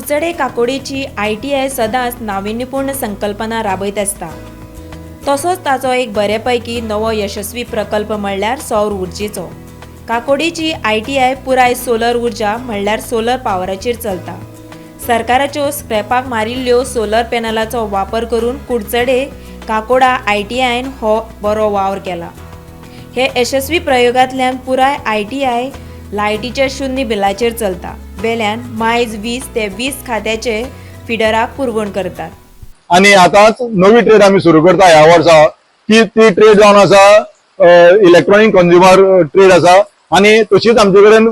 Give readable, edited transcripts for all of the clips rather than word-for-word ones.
कुडचडे काकोडेची ITI सदांच नाविन्यपूर्ण संकल्पना राबयत आसता. तसोच ताचो एक बरेपैकी नवो यशस्वी प्रकल्प म्हणल्यार सौर उर्जेचो. काकोडेची आयटीआय पुराय सोलर उर्जा म्हणल्यार सोलर पावराचेर चलता. सरकाराच्यो स्क्रॅपाक मारिल्ल्यो सोलर पॅनलाचो वापर करून कुडचडे काकोडा आयटीआयन हो बरो वावर केला. हे यशस्वी प्रयोगांतल्यान पुराय आयटीआय लायटीच्या शुन्य बिलाचेर चलता. वेल्यान मायज 20 ते 20 खात्याचे फिडराक पुरवण करतात. आणि आतांच नवी ट्रेड आमी सुरू करता ह्या वर्सा. ती ती ट्रेड जावन आसा इलेक्ट्रॉनीक कंज्युमर ट्रेड आसा आनी तशीच आमचे कडेन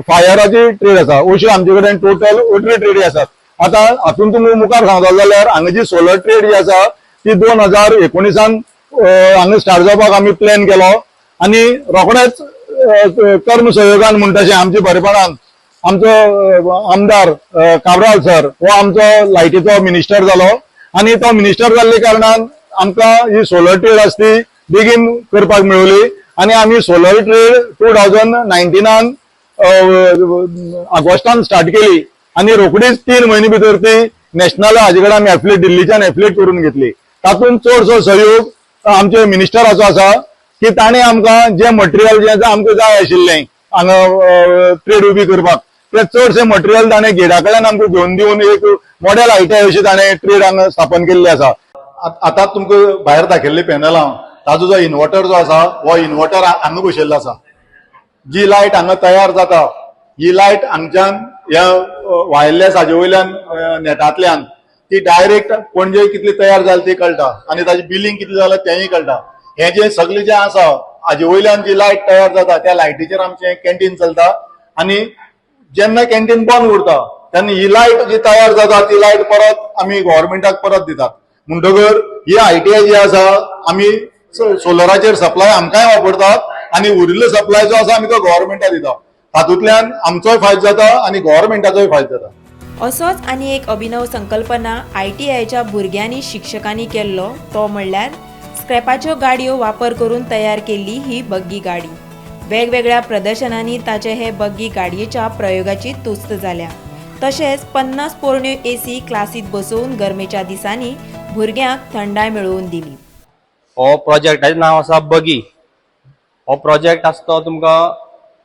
फायराची ट्रेड आसा. अश्यो आमचे कडेन टोटल 18 ट्रेडी आसात. आतां हातून तुमी मुखार सांगता जाल्यार हांगा जी सोलर ट्रेड जी आसा ती 2019 हांगा स्टार्ट जावपाक आमी प्लॅन केलो आनी रोखडेच कर्म सहयोगान म्हणटा तशें आमच्या बरेपणान आमचो आमदार काब्राल सर हो आमचो लायटीचो मिनिस्टर जालो आनी तो मिनिस्टर जाल्ले कारणान आमकां ही सोलर ट्रेड आसा ती बेगीन करपाक मेळवली आनी आमी सोलर ट्रेड 2019 ऑगस्टान स्टार्ट केली आनी रोखडीच 3 म्हयने भितर ती नॅशनल हाजे कडेन आमी एफिलिएट, दिल्लीच्यान एफिलिएट करून घेतली. तातूंत चडसो सहयोग आमचे मिनिस्टराचो आसा की ताणें आमकां जें मटेरियल जें आमकां जाय आशिल्लें हांगा ट्रेड उबी करपाक, तें चडशें मटेरियल ताणें गेटा कडल्यान आमकां घेवन दिवन एक मॉडेल आयटीआय अशी ताणें ट्रेड हांगा स्थापन केल्ली आसा. आतां तुमकां भायर दाखयल्ली पॅनलां, ताजो जो इन्वर्टर जो आसा, हो इन्वर्टर हांगा बसयल्लो आसा. जी लायट हांगा तयार जाता, ही लायट हांगच्यान ह्या वायरलेस हाजे वयल्यान नेटांतल्यान ती डायरेक्ट पणजे कितली तयार जाली ती कळटा आनी ताजी बिलींग कितली जालें तेंय कळटा. हें जें सगळें जें आसा, हाजे वयल्यान जी लायट तयार जाता त्या लायटीचेर आमचें कॅन्टीन चलता आनी जेन्ना कॅन्टीन बंद उरता तेन्ना ही लायट जी तयार जाता ती लायट परत आमी गव्हर्मेंटाक परत दितात. म्हणटकर ही आयटीआय जी आसा, आमी सोलराचेर सप्लाय आमकांय वापरतात आनी उरिल्लो सप्लाय जो आसा आमी तो गव्हर्मेंटाक दिता. तातूंतल्यान आमचोय फायदो जाता आनी गव्हर्मेंटाचोय फायदो जाता. असोच आनी एक अभिनव संकल्पना आयटीआयच्या भुरग्यांनी शिक्षकांनी केल्लो, तो म्हणल्यार स्क्रॅपाच्यो गाडयो वापर करून तयार केल्ली ही बग्गी गाडी. वेगवेगळ्या प्रदर्शनांनी ताचे हे बग्गी गाडयेच्या प्रयोगाची तुस्त जाल्या. तशेंच 50 पोरण्यो एसी क्लासीत बसोवन गरमेच्या दिसांनी भुरग्यांक थंडाय मेळोवन दिली. हो प्रोजेक्टाचें नांव आसा बगी. हो प्रोजेक्ट आसा तो तुमकां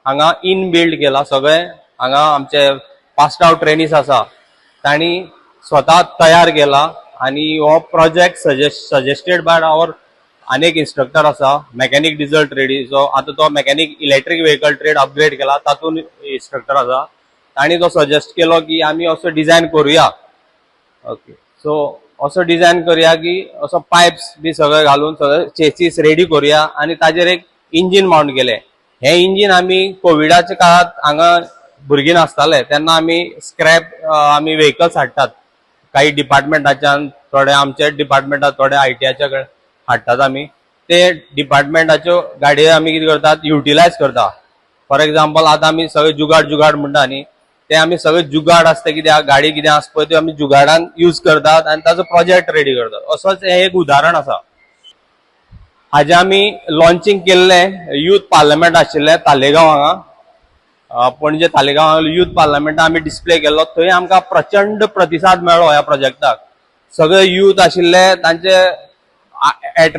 हांगा इन बिल्ड केला सगळें. हांगा आमचे पास्ड आवट ट्रेनीस आसा, तांणी स्वता तयार केला आनी हो प्रोजेक्ट सजेस्टेड बाय our आनी एक इन्स्ट्रक्टर आसा मेकॅनीक डिझल ट्रेडीचो. आतां तो mechanic electric vehicle trade upgrade केला, तातूंत इन्स्ट्रक्टर आसा. तांणी तो सजेस्ट केलो की आमी असो डिझायन करुया, ओके, सो असो डिझायन करुया की असो पायप्स बी सगळे घालून सगळे चेसीस रेडी करुया आनी ताजेर एक इंजीन माउंट केलें. हें इंजीन आमी कोविडाच्या काळांत हांगा भुरगीं नासताले तेन्ना आमी स्क्रॅप आमी व्हेकल्स हाडटात काही डिपार्टमेंटाच्यान, थोडे आमच्या डिपार्टमेंटात, थोडे आयटीआयच्या कडेन हाडटात. आमी ते डिपार्टमेंटाच्यो गाडयो आमी कितें करतात, युटिलायज करता. फॉर एग्जाम्पल, आतां आमी सगळे जुगाड जुगाड म्हणटा न्ही, ते आमी सगळे जुगाड आसता कित्याक गाडी कितें आसा पळय, त्यो आमी जुगाडान यूज करतात आनी ताजो प्रोजेक्ट रेडी करतात. असोच हें एक उदाहरण आसा. हाजें आमी लॉन्चिंग केल्लें युथ पार्लमेंट आशिल्लें तालेगांव हांगा, पणजे तालेगांव हांगा युथ पार्लमेंटान आमी डिस्प्ले केल्लो. थंय आमकां प्रचंड प्रतिसाद मेळ्ळो ह्या प्रोजेक्टाक. सगळे युथ आशिल्ले, तांचे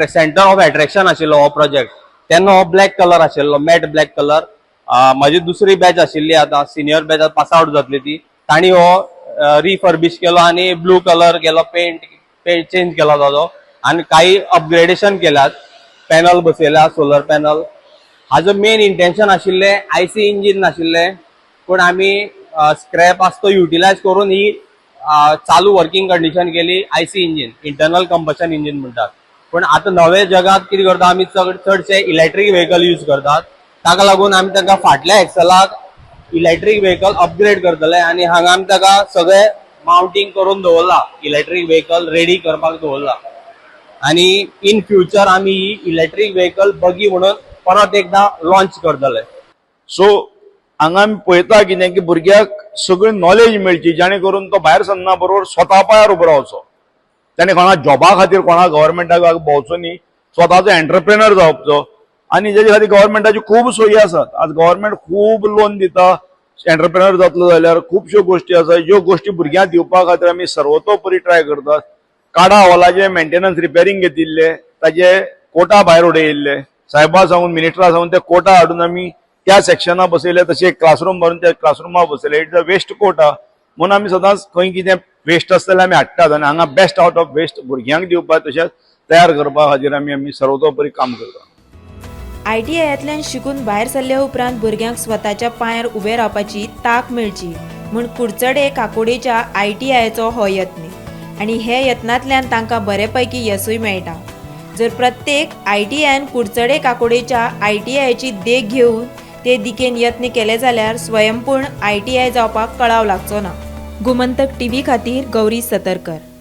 सेंटर ऑफ एट्रॅक्शन आशिल्लो हो प्रोजेक्ट. तेन्ना हो ब्लॅक कलर आशिल्लो, मॅट ब्लॅक कलर. म्हाजी दुसरी बॅच आशिल्ली, आतां सिनियर बॅच पास आउट जातली ती, तांणी हो रिफर्बिश केलो आनी ब्लू कलर केलो, पेंट पेंट चेंज केलो ताजो आनी काही अपग्रेडेशन केल्यात, पॅनल बसयल्या, सोलर पॅनल. हाजो मेन इंटेन्शन आशिल्लें आयसी इंजीन नाशिल्लें, पूण आमी स्क्रॅप आसा तो युटिलायज करून ही चालू वर्किंग कंडिशन केली. IC engine, internal combustion engine म्हणटात, पूण आतां नवे जगात कितें करता आमी, चड चडशे इलेक्ट्रीक व्हेकल यूज करतात. ताका लागून आमी तांकां फाटल्या एक्सलाक इलेक्ट्रीक व्हेकल अपग्रेड करतले आनी हांगा आमी ताका सगळे माउंटींग करून दवरला, इलेक्ट्रीक व्हेकल रेडी करपाक दवरला आनी इन फ्युचर आमी ही इलेक्ट्रीक व्हेकल बगी म्हणून परत एकदा लॉन्च करतले. सो हांगा आमी पळयता कितें की भुरग्याक सगळी नॉलेज मेळची, जेणे करून तो भायर सरना बरोबर स्वता पांयार उबो रावचो. ताणें कोणा जॉबा खातीर कोणा गव्हर्मेंटाक भोंवचो न्ही, स्वताचो एंटरप्रेनर जावचो. आनी जेजे खातीर गव्हर्मेंटाच्यो खूब सोयी आसात. आज गव्हर्मेंट खूब लोन दिता. एंटरप्रेनर जातलो जाल्यार खुबश्यो गोश्टी आसा ज्यो गोश्टी भुरग्यांक दिवपा खातीर आमी सर्वतोपरी ट्राय करतात. काडा हॉलाचे मेंटेनन्स रिपेरींग घेतिल्ले, ताजे कोटा भायर उडयिल्ले. साहेबा सांगून, मिनिस्टरा सांगून ते कोटा हाडून आमी त्या सेक्शना बसयले. तशें क्लासरूम भरून त्या क्लासरुमा बसयले. It's a waste quota म्हणून आमी सदांच खंय कितें वेस्ट आसता जाल्यार आमी हाडटात आनी हांगा बेस्ट आवट ऑफ वेस्ट भुरग्यांक दिवपाक तशेंच तयार करपा खातीर आमी आमी सर्वतोपरी काम करता. आयटीआयांतल्यान शिकून भायर सरले उपरांत भुरग्यांक स्वताच्या पांयार उबें रावपाची तांक मेळची म्हूण कुडचडे काकोडेच्या आयटीआयचो हो यत्न आनी हे यत्नांतल्यान तांकां बरेपैकी यसूय मेळटा. जर प्रत्येक आयटीआयन कुडचडे काकोडेच्या आयटीआयची देख घेवन ते दिकेन यत्न केले जाल्यार स्वयंपूर्ण आयटीआय जावपाक कळाव लागचो ना. गोमंतक टीव्ही खातीर गौरी सतरकर.